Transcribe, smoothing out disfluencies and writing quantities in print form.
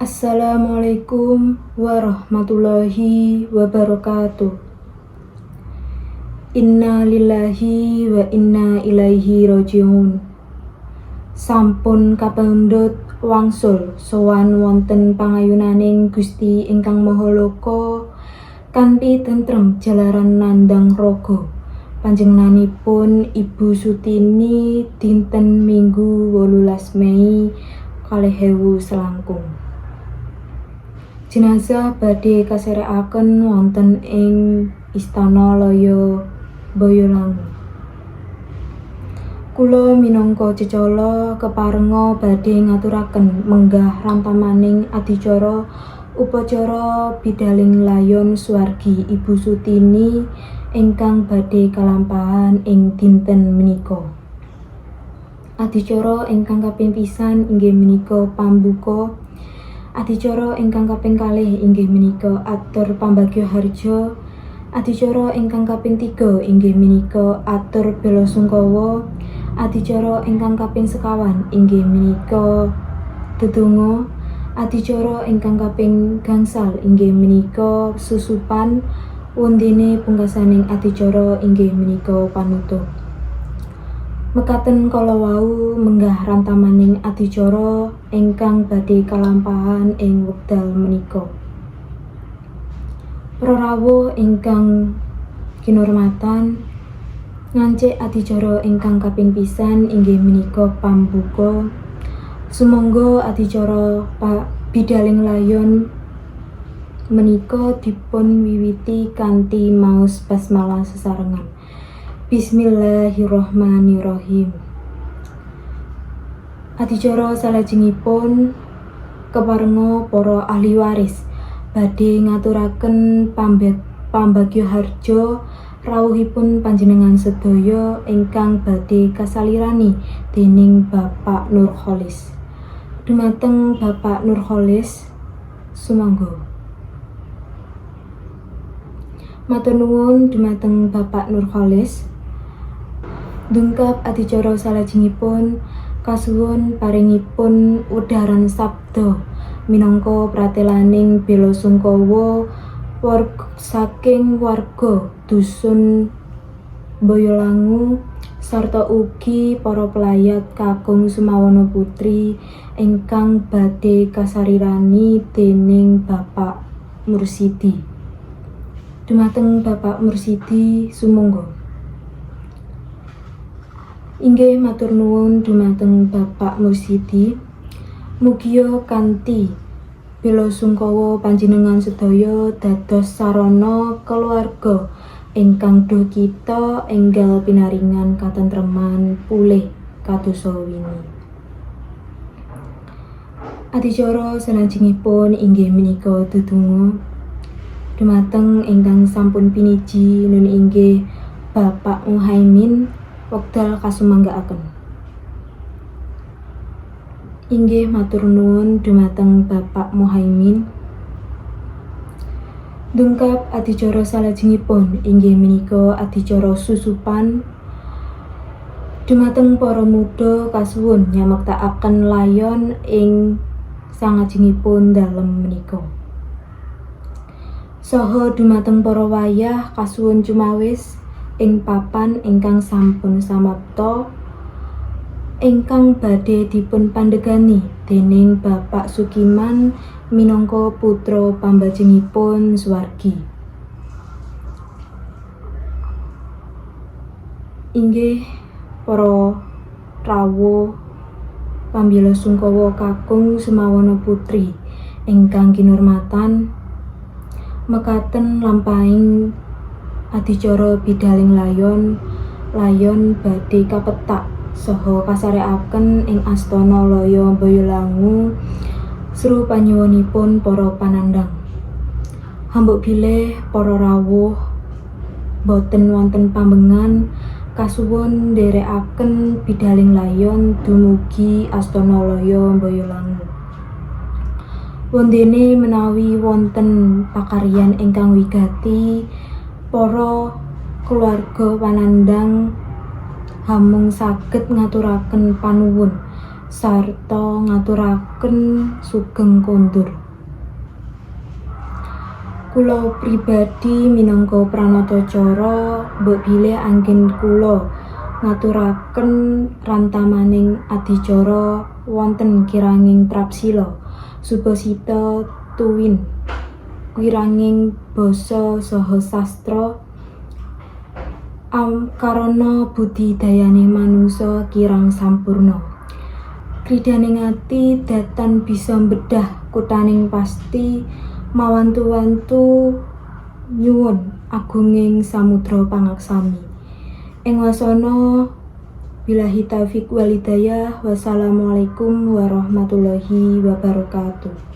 Assalamualaikum warahmatullahi wabarakatuh. Inna lillahi wa inna ilaihi rajiun. Sampun kapendhut wangsul sowan wonten pangayunaning Gusti ingkang Maha Loka kanthi tentrem jalaran nandhang raga. Panjenenganipun Ibu Sutini dinten Minggu 18 Mei 2000 selangkung. Jenazah badhe kaserekaken wonten ing Istana Loyo Boyolangu. Kula minangka cecala keparenga badhe ngaturaken menggah rantamaning adicara upacara bidaling layon swargi Ibu Sutini ingkang badhe kalampahan ing dinten menika. Adicara ingkang kaping pisan inggih menika pambuka. Adicara ingkang kaping kalih inggih menika atur pambagya harja. Adicara ingkang kaping tiga inggih menika atur belasungkawa. Adicara ingkang kaping sekawan inggih menika dedonga. Adicara ingkang kaping gangsal inggih menika susupan. Wondene pungkasaning adicara inggih menika panutup. Mekaten kala wau menggah rantamaning adicara ingkang badhe kalampahan ing wekdal menika. Para rawuh ingkang kinurmatan, ngancik adicara ingkang kaping pisan inggih menika pambuka. Sumangga adicara bidaling layon menika dipun wiwiti kanthi maos basmalah sesarengan. Bismillahirrahmanirrahim. Adicara salajengipun keparenga para ahli waris badhe ngaturaken pambagya harja rawuhipun panjenengan sedaya ingkang badhe kasalirani dening Bapak Nurkholis. Dumateng Bapak Nurkholis, sumangga. Matur nuwun dumateng Bapak Nurkholis. Dungkap adicara salajengipun kasuwun paringipun wedharan sabda minangka pratelaning belasungkawa saking warga dusun Boyolangu sarta ugi para pelayat kakung Sumawana Putri ingkang badhe kasarirani dening Bapak Mursidi. Dumateng Bapak Mursidi, sumangga. Inggih, matur nuwun dumateng Bapak Mursidi. Mugia kanthi belasungkawa panjenengan sedaya dados sarana keluarga ingkang duh kita enggal pinaringan katentreman pulih kadosa wingi. Adicara salajengipun inggih menika dedonga. Dumateng ingkang sampun piniji nun inggih Bapak Muhaimin, wekdal kasumanggaaken. Inggih, matur nuwun dumateng Bapak Muhaimin. Dungkap adicara salajengipun inggih menika adicara susupan. Dumateng para muda kasuwun nyamektakaken layon ing sangajengipun dalem menika. Saha dumateng para wayah kasuwun cumawis ing papan ingkang sampun samapta ingkang badhe dipun pandegani dening Bapak Sukiman minangka putra pambajengipun swargi. Inggih, para rawuh pambelasungkawa kakung Sumawana Putri ingkang kinurmatan, mekaten lampahing adicara bidaling layon. Layon badhe kapetak saha kasarekaken ing Astana Loyo Boyolangu sru panyuwunipun para panandhang. Hambuk bilih para rawuh boten wonten pambengan, kasuwun nderekaken bidaling layon dumugi Astana Loyo Boyolangu. Wondene menawi wonten pakaryan ingkang wigati, para keluarga panandhang hamung saged ngaturaken panuwun Sarta ngaturaken sugeng kondur. Kula pribadi minangka pranatacara, mbok bilih anggen kula ngaturaken rantamaning adicara wonten kiranging trapsila, subasita tuwin kiranging basa saha sastra, karana budidayane manungsa kirang sampurna. Kridaning ati datan bisa mbedhah kuthaning pasti mawantu-wantu nyuwun agunging samudra pangaksami. Ing wasana billahi taufik wal hidayah, wassalamualaikum warahmatullahi wabarakatuh.